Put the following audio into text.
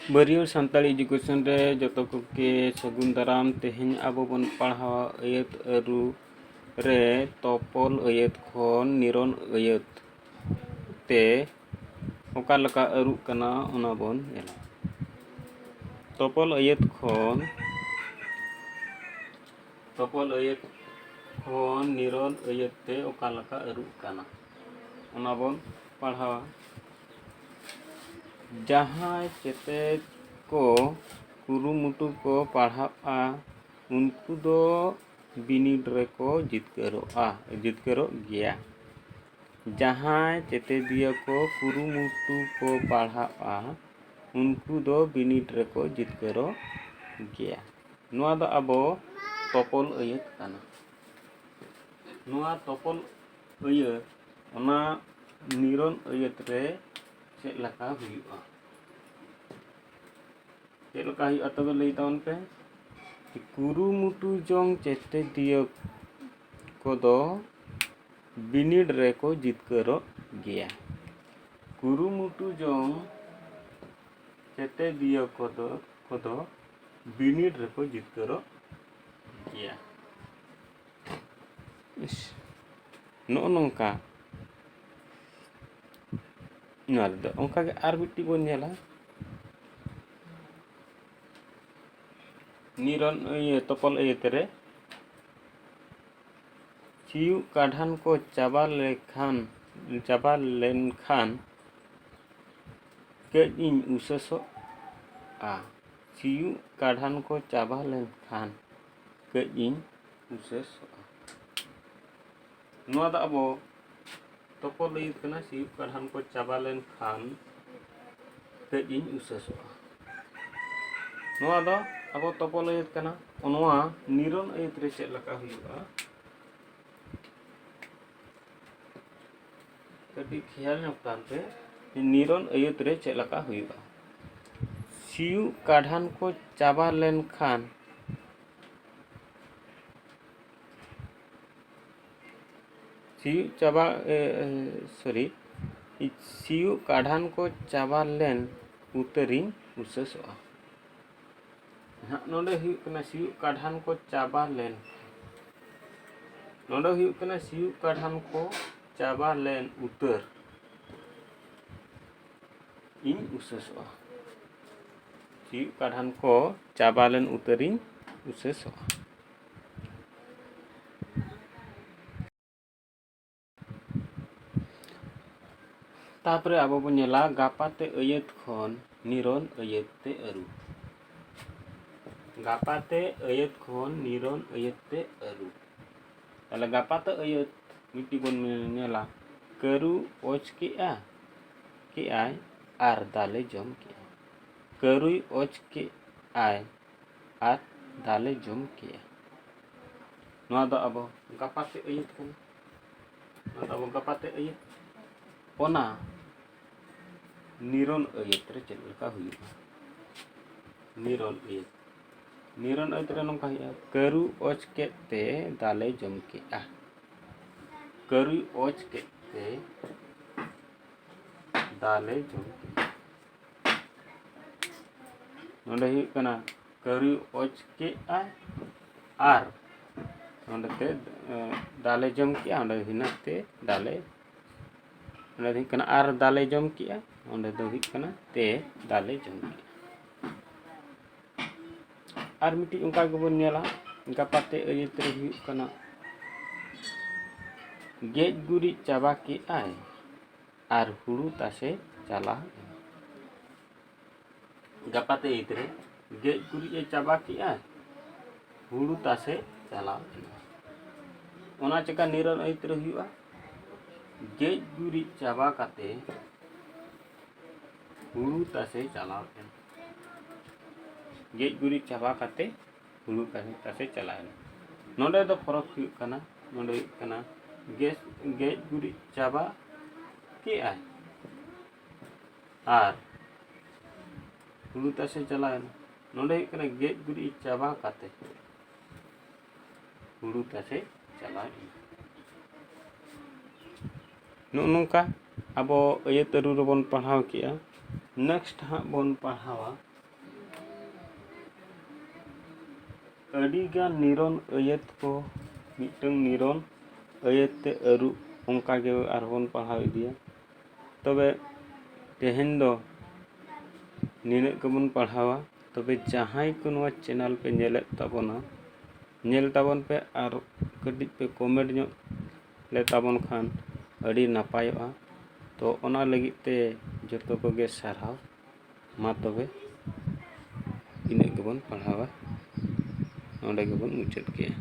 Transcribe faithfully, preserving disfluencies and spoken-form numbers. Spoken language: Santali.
ᱵᱟᱹᱨᱭᱟᱹᱲ ᱥᱟᱱᱛᱟᱲᱤ ᱮᱰᱩᱠᱮᱥᱚᱱ ᱨᱮ ᱡᱚᱛᱚ ᱠᱚᱜᱮ ᱥᱟᱹᱜᱩᱱ ᱫᱟᱨᱟᱢ᱾ ᱛᱮᱦᱮᱧ ᱟᱵᱚ ᱵᱚᱱ ᱯᱟᱲᱦᱟᱣᱟ ᱟᱹᱭᱟᱹᱛ ᱟᱹᱨᱩ ᱨᱮ ᱛᱚᱯᱚᱞ ᱟᱹᱭᱟᱹᱛ ᱠᱷᱚᱱ ᱱᱤᱨᱚᱱ ᱟᱹᱭᱟᱹᱛ ᱛᱮ ᱚᱠᱟ ᱞᱮᱠᱟ ᱟᱹᱨᱩᱜ ᱠᱟᱱᱟ, ᱚᱱᱟ ᱵᱚᱱ ᱧᱮᱞᱟ᱾ ᱛᱚᱯᱚᱞ ᱟᱹᱭᱟᱹᱛ ᱠᱷᱚᱱ ᱛᱚᱯᱚᱞ ᱟᱹᱭᱟᱹᱛ ᱠᱷᱚᱱ ᱱᱤᱨᱚᱱ ᱟᱹᱭᱟᱹᱛ ᱛᱮ ᱚᱠᱟ ᱞᱮᱠᱟ ᱟᱹᱨᱩᱜ ᱠᱟᱱᱟ, ᱚᱱᱟ ᱵᱚᱱ ᱯᱟᱲᱦᱟᱣᱟ᱾ ᱡᱟᱦᱟᱸᱭ ᱪᱮᱛᱮᱫ ᱠᱚ ᱠᱩᱨᱩᱢᱩᱴᱩ ᱠᱚ ᱯᱟᱲᱦᱟᱜᱼᱟ, ᱩᱱᱠᱩ ᱫᱚ ᱵᱤᱱᱤᱰ ᱨᱮᱠᱚ ᱡᱤᱛᱠᱟᱹᱨᱚᱜᱼᱟ, ᱡᱤᱛᱠᱟᱹᱨᱚᱜ ᱜᱮᱭᱟ᱾ ᱡᱟᱦᱟᱸᱭ ᱪᱮᱛᱮᱫᱤᱭᱟᱹ ᱠᱚ ᱠᱩᱨᱩᱢᱩᱴᱩ ᱠᱚ ᱯᱟᱲᱦᱟᱜᱼᱟ, ᱩᱱᱠᱩ ᱫᱚ ᱵᱤᱱᱤᱰ ᱨᱮᱠᱚ ᱡᱤᱛᱠᱟᱹᱨᱚᱜ ᱜᱮᱭᱟ᱾ ᱱᱚᱣᱟ ᱫᱚ ᱟᱵᱚ ᱛᱚᱯᱚᱞ ᱟᱹᱭᱟᱹᱛ ᱠᱟᱱᱟ᱾ ᱱᱚᱣᱟ ᱛᱚᱯᱚᱞ ᱟᱹᱭᱟᱹᱛ, ᱚᱱᱟ ᱱᱤᱨᱚᱱ ᱟᱹᱭᱟᱹᱛ ᱨᱮ ᱪᱮᱫ ᱞᱮᱠᱟ ᱦᱩᱭᱩᱜᱼᱟ? ᱪᱮᱫ ᱞᱮᱠᱟ ᱦᱩᱭᱩᱜᱼᱟ ᱛᱚᱵᱮ ᱞᱟᱹᱭ ᱛᱟᱵᱚᱱ ᱯᱮ᱾ ᱠᱩᱨᱩᱢᱩᱴᱩ ᱡᱚᱝ ᱪᱮᱛᱮᱫᱤᱭᱟᱹ ᱠᱚᱫᱚ ᱵᱤᱱᱤᱰ ᱨᱮᱠᱚ ᱡᱤᱛᱠᱟᱹᱨᱚᱜ ᱜᱮᱭᱟ᱾ ᱠᱩᱨᱩᱢᱩᱴᱩ ᱡᱚᱝ ᱪᱮᱛᱮᱫᱤᱭᱟᱹ ᱠᱚᱫᱚ, ᱠᱚᱫᱚ ᱵᱤᱱᱤᱰ ᱨᱮᱠᱚ ᱡᱤᱛᱠᱟᱹᱨᱚᱜ ᱜᱮᱭᱟ᱾ ᱤᱥ, ᱱᱚᱜᱼᱚ ᱱᱚᱝᱠᱟ᱾ ᱱᱚᱣᱟ ᱨᱮᱫᱚ ᱚᱱᱠᱟᱜᱮ ᱟᱨ ᱢᱤᱫᱴᱤᱡ ᱵᱚᱱ ᱧᱮᱞᱟ᱾ ᱱᱤᱨᱚᱱ, ᱤᱭᱟᱹ, ᱛᱚᱯᱚᱞ ᱟᱹᱭᱟᱹᱛ ᱨᱮ ᱥᱤᱭᱩᱜ ᱠᱟᱰᱷᱟᱱ ᱠᱚ ᱪᱟᱵᱟ ᱞᱮᱠᱷᱟᱱ, ᱪᱟᱵᱟ ᱞᱮᱱᱠᱷᱟᱱ ᱠᱟᱹᱡ ᱤᱧ ᱩᱥᱟᱹᱥᱚᱜᱼᱟ᱾ ᱥᱤᱭᱩᱜ ᱠᱟᱰᱷᱟᱱ ᱠᱚ ᱪᱟᱵᱟ ᱞᱮᱱᱠᱷᱟᱱ ᱠᱟᱹᱡ ᱤᱧ ᱩᱥᱟᱹᱥᱚᱜᱼᱟ᱾ ᱱᱚᱣᱟ ᱫᱚ ᱟᱵᱚ ᱛᱚᱯᱚᱞ ᱟᱹᱭᱟᱹᱛ ᱠᱟᱱᱟ, ᱥᱤᱭᱩᱜ ᱠᱟᱰᱷᱟᱱ ᱠᱚ ᱪᱟᱵᱟ ᱞᱮᱱᱠᱷᱟᱱ ᱠᱟᱹᱡ ᱤᱧ ᱩᱥᱟᱹᱥᱚᱜᱼᱟ᱾ ᱱᱚᱣᱟ ᱫᱚ ᱟᱵᱚ ᱛᱚᱯᱚᱞ ᱟᱹᱭᱟᱹᱛ ᱠᱟᱱᱟ᱾ ᱱᱚᱣᱟ ᱱᱤᱨᱚᱱ ᱟᱹᱭᱟᱹᱛ ᱨᱮ ᱪᱮᱫ ᱞᱮᱠᱟ ᱦᱩᱭᱩᱜᱼᱟ? ᱠᱟᱹᱴᱤᱡ ᱠᱷᱮᱭᱟᱞ ᱧᱚᱜ ᱛᱟᱵᱚᱱ ᱯᱮ, ᱱᱤᱨᱚᱱ ᱟᱹᱭᱟᱹᱛ ᱨᱮ ᱪᱮᱫ ᱞᱮᱠᱟ ᱦᱩᱭᱩᱜᱼᱟ᱾ ᱥᱤᱭᱩᱜ ᱠᱟᱰᱷᱟᱱ ᱠᱚ ᱪᱟᱵᱟ ᱞᱮᱱᱠᱷᱟᱱ, ᱥᱤᱭᱩᱜ ᱪᱟᱵᱟ, ᱮ, ᱮ, sorry, ᱥᱤᱭᱩᱜ ᱠᱟᱰᱷᱟᱱ ᱠᱚ ᱪᱟᱵᱟ ᱞᱮᱱ ᱩᱛᱟᱹᱨᱤᱧ ᱩᱥᱟᱹᱥᱚᱜᱼᱟ᱾ ᱱᱟᱦᱟᱜ ᱱᱚᱰᱮ ᱦᱩᱭᱩᱜ ᱠᱟᱱᱟ ᱥᱤᱭᱳᱜ ᱠᱟᱰᱷᱟᱱ ᱠᱚ ᱪᱟᱵᱟ ᱞᱮᱱ, ᱱᱚᱰᱮ ᱦᱩᱭᱩᱜ ᱠᱟᱱᱟ ᱥᱤᱭᱳᱜ ᱠᱟᱰᱷᱟᱱ ᱠᱚ ᱪᱟᱵᱟ ᱞᱮᱱ ᱩᱛᱟᱹᱨ ᱤᱧ ᱩᱥᱟᱹᱥᱚᱜᱼᱟ᱾ ᱥᱤᱭᱳᱜ ᱠᱟᱰᱷᱟᱱ ᱠᱚ ᱪᱟᱵᱟ ᱞᱮᱱ ᱩᱛᱟᱹᱨᱤᱧ ᱩᱥᱟᱹᱥᱚᱜᱼᱟ᱾ ᱛᱟᱯᱚᱨᱮ ᱟᱵᱚ ᱵᱚᱱ ᱧᱮᱞᱟ ᱜᱟᱯᱟᱛᱮ ᱟᱹᱭᱟᱹᱛ ᱠᱷᱚᱱ ᱱᱤᱨᱚᱱ ᱟᱹᱭᱟᱹᱛ ᱛᱮ ᱟᱹᱨᱩ᱾ ᱜᱟᱯᱟᱛᱮ ᱟᱹᱭᱟᱹᱛ ᱠᱷᱚᱱ ᱱᱤᱨᱚᱱ ᱟᱹᱭᱟᱹᱛ ᱛᱮ ᱟᱹᱨᱩ᱾ ᱛᱟᱦᱚᱞᱮ ᱜᱟᱯᱟᱛᱮ ᱟᱹᱭᱟᱹᱛ ᱢᱤᱫᱴᱤᱡ ᱵᱚᱱ ᱧᱮᱞᱟ, ᱠᱟᱹᱨᱩ ᱚᱪ ᱠᱮᱜᱼᱟ, ᱠᱮᱜᱼᱟᱭ ᱟᱨ ᱫᱟᱞᱮ ᱡᱚᱢ ᱠᱮᱜᱼᱟ᱾ ᱠᱟᱹᱨᱩᱭ ᱚᱪ ᱠᱮᱜᱼᱟᱭ ᱟᱨ ᱫᱟᱞᱮ ᱡᱚᱢ ᱠᱮᱜᱼᱟ᱾ ᱱᱚᱣᱟ ᱫᱚ ᱟᱵᱚ ᱜᱟᱯᱟᱛᱮ ᱟᱹᱭᱟᱹᱛ ᱠᱟᱱᱟ᱾ ᱱᱚᱣᱟ ᱫᱚ ᱟᱵᱚ ᱜᱟᱯᱟᱛᱮ ᱟᱹᱭᱟᱹᱛ᱾ ᱚᱱᱟ ᱱᱤᱨᱚᱱ ᱟᱹᱭᱟᱹᱛ ᱨᱮ ᱪᱮᱫ ᱞᱮᱠᱟ ᱦᱩᱭᱩᱜᱼᱟ? ᱱᱤᱨᱚᱱ ᱟᱹᱭᱟᱹᱛ, ᱱᱤᱨᱚᱱ ᱟᱹᱭᱟᱹᱛ ᱨᱮ ᱱᱚᱝᱠᱟ ᱦᱩᱭᱩᱜᱼᱟ, ᱠᱟᱹᱨᱩ ᱚᱪ ᱠᱮᱫ ᱛᱮ ᱫᱟᱞᱮ ᱡᱚᱢ ᱠᱮᱜᱼᱟ᱾ ᱠᱟᱹᱨᱩᱭ ᱚᱪ ᱠᱮᱫ ᱛᱮ ᱫᱟᱞᱮ ᱡᱚᱢ ᱠᱮᱜᱼᱟ᱾ ᱱᱚᱰᱮ ᱦᱩᱭᱩᱜ ᱠᱟᱱᱟ ᱠᱟᱹᱨᱩᱭ ᱚᱪ ᱠᱮᱜᱼᱟᱭ ᱟᱨ ᱱᱚᱰᱮ ᱛᱮ, ᱮ, ᱫᱟᱞᱮ ᱡᱚᱢ ᱠᱮᱜᱼᱟ, ᱚᱸᱰᱮ ᱦᱩᱭᱱᱟ ᱛᱮ ᱫᱟᱞᱮ, ᱚᱸᱰᱮ ᱫᱚ ᱦᱩᱭᱩᱜ ᱠᱟᱱᱟ ᱟᱨ ᱫᱟᱞᱮ ᱡᱚᱢ ᱠᱮᱜᱼᱟ, ᱚᱸᱰᱮ ᱫᱚ ᱦᱩᱭᱩᱜ ᱠᱟᱱᱟ ᱛᱮ ᱫᱟᱞᱮ ᱡᱚᱢ ᱠᱮᱜᱼᱟ᱾ ᱟᱨ ᱢᱤᱫᱴᱤᱡ ᱚᱱᱠᱟ ᱜᱮᱵᱚᱱ ᱧᱮᱞᱟ, ᱜᱟᱯᱟᱛᱮ ᱟᱹᱭᱟᱹᱛ ᱨᱮ ᱦᱩᱭᱩᱜ ᱠᱟᱱᱟ ᱜᱮᱡ ᱜᱩᱨᱤᱡ ᱪᱟᱵᱟ ᱠᱮᱜᱼᱟᱭ ᱟᱨ ᱦᱩᱲᱩ ᱛᱟᱥᱮ ᱪᱟᱞᱟᱣ ᱮᱱᱟ᱾ ᱜᱟᱯᱟᱛᱮ ᱟᱹᱭᱟᱹᱛ ᱨᱮ ᱜᱮᱡ ᱜᱩᱨᱤᱡ ᱮ ᱪᱟᱵᱟ ᱠᱮᱜᱼᱟ, ᱦᱩᱲᱩ ᱛᱟᱥᱮ ᱪᱟᱞᱟᱣ ᱮᱱᱟ᱾ ᱚᱱᱟ ᱪᱮᱠᱟ ᱱᱤᱨᱚᱱ ᱟᱹᱭᱟᱹᱛ ᱨᱮ ᱦᱩᱭᱩᱜᱼᱟ? ᱜᱮᱡ ᱜᱩᱨᱤᱡ ᱪᱟᱵᱟ ᱠᱟᱛᱮ ᱦᱩᱲᱩ ᱛᱟᱥᱮ ᱪᱟᱞᱟᱣ ᱮᱱᱟ᱾ ᱜᱮᱡ ᱜᱩᱨᱤᱡ ᱪᱟᱵᱟ ᱠᱟᱛᱮ ᱦᱩᱲᱩ ᱛᱟᱥᱮ, ᱛᱟᱥᱮ ᱪᱟᱞᱟᱣ ᱮᱱᱟ᱾ ᱱᱚᱰᱮ ᱫᱚ ᱯᱷᱚᱨᱚᱠ ᱦᱩᱭᱩᱜ ᱠᱟᱱᱟ, ᱱᱚᱰᱮ ᱦᱩᱭᱩᱜ ᱠᱟᱱᱟ ᱜᱮᱥ, ᱜᱮᱡ ᱜᱩᱨᱤᱡ ᱪᱟᱵᱟ ᱠᱮᱜᱼᱟᱭ ᱟᱨ ᱦᱩᱲᱩ ᱛᱟᱥᱮ ᱪᱟᱞᱟᱣ ᱮᱱᱟ᱾ ᱱᱚᱰᱮ ᱦᱩᱭᱩᱜ ᱠᱟᱱᱟ ᱜᱮᱡ ᱜᱩᱨᱤᱡ ᱪᱟᱵᱟ ᱠᱟᱛᱮ ᱦᱩᱲᱩ ᱛᱟᱥᱮ ᱪᱟᱞᱟᱣ ᱮᱱᱟ᱾ ᱱᱚᱜᱼᱚ ᱱᱚᱝᱠᱟ ᱟᱵᱚ ᱟᱹᱭᱟᱹᱛ ᱟᱹᱨᱩ ᱨᱮᱵᱚᱱ ᱯᱟᱲᱦᱟᱣ ᱠᱮᱜᱼᱟ᱾ ᱱᱮᱠᱥᱴ ᱦᱟᱸᱜ ᱵᱚᱱ ᱯᱟᱲᱦᱟᱣᱟ ᱟᱹᱰᱤᱜᱟᱱ ᱱᱤᱨᱚᱱ ᱟᱹᱭᱟᱹᱛ ᱠᱚ, ᱢᱤᱫᱴᱟᱝ ᱱᱤᱨᱚᱱ ᱟᱹᱭᱟᱹᱛ ᱛᱮ ᱟᱹᱨᱩᱵ, ᱚᱱᱠᱟ ᱜᱮ ᱟᱨᱦᱚᱸ ᱵᱚᱱ ᱯᱟᱲᱦᱟᱣ ᱤᱫᱤᱭᱟ᱾ ᱛᱚᱵᱮ ᱛᱮᱦᱮᱧ ᱫᱚ ᱱᱤᱱᱟᱹᱜ ᱜᱮᱵᱚᱱ ᱯᱟᱲᱦᱟᱣᱟ᱾ ᱛᱚᱵᱮ ᱡᱟᱦᱟᱸᱭ ᱠᱚ ᱱᱚᱣᱟ ᱪᱮᱱᱮᱞ ᱯᱮ ᱧᱮᱞᱮᱫ ᱛᱟᱵᱚᱱᱟ, ᱧᱮᱞ ᱛᱟᱵᱚᱱ ᱯᱮ ᱟᱨ ᱠᱟᱹᱴᱤᱡ ᱯᱮ ᱠᱚᱢᱮᱱᱴ ᱧᱚᱜ ᱞᱮ ᱛᱟᱵᱚᱱ ᱠᱷᱟᱱ ᱟᱹᱰᱤ ᱱᱟᱯᱟᱭᱚᱜᱼᱟ᱾ ᱛᱚ ᱚᱱᱟ ᱞᱟᱹᱜᱤᱫ ᱛᱮ ᱡᱚᱛᱚ ᱠᱚᱜᱮ ᱥᱟᱨᱦᱟᱣ᱾ ᱢᱟ ᱛᱚᱵᱮ ᱤᱱᱟᱹᱜ ᱜᱮᱵᱚᱱ ᱯᱟᱲᱦᱟᱣᱟ, ᱱᱚᱰᱮ ᱜᱮᱵᱚᱱ ᱢᱩᱪᱟᱹᱫ ᱠᱮᱜᱼᱟ᱾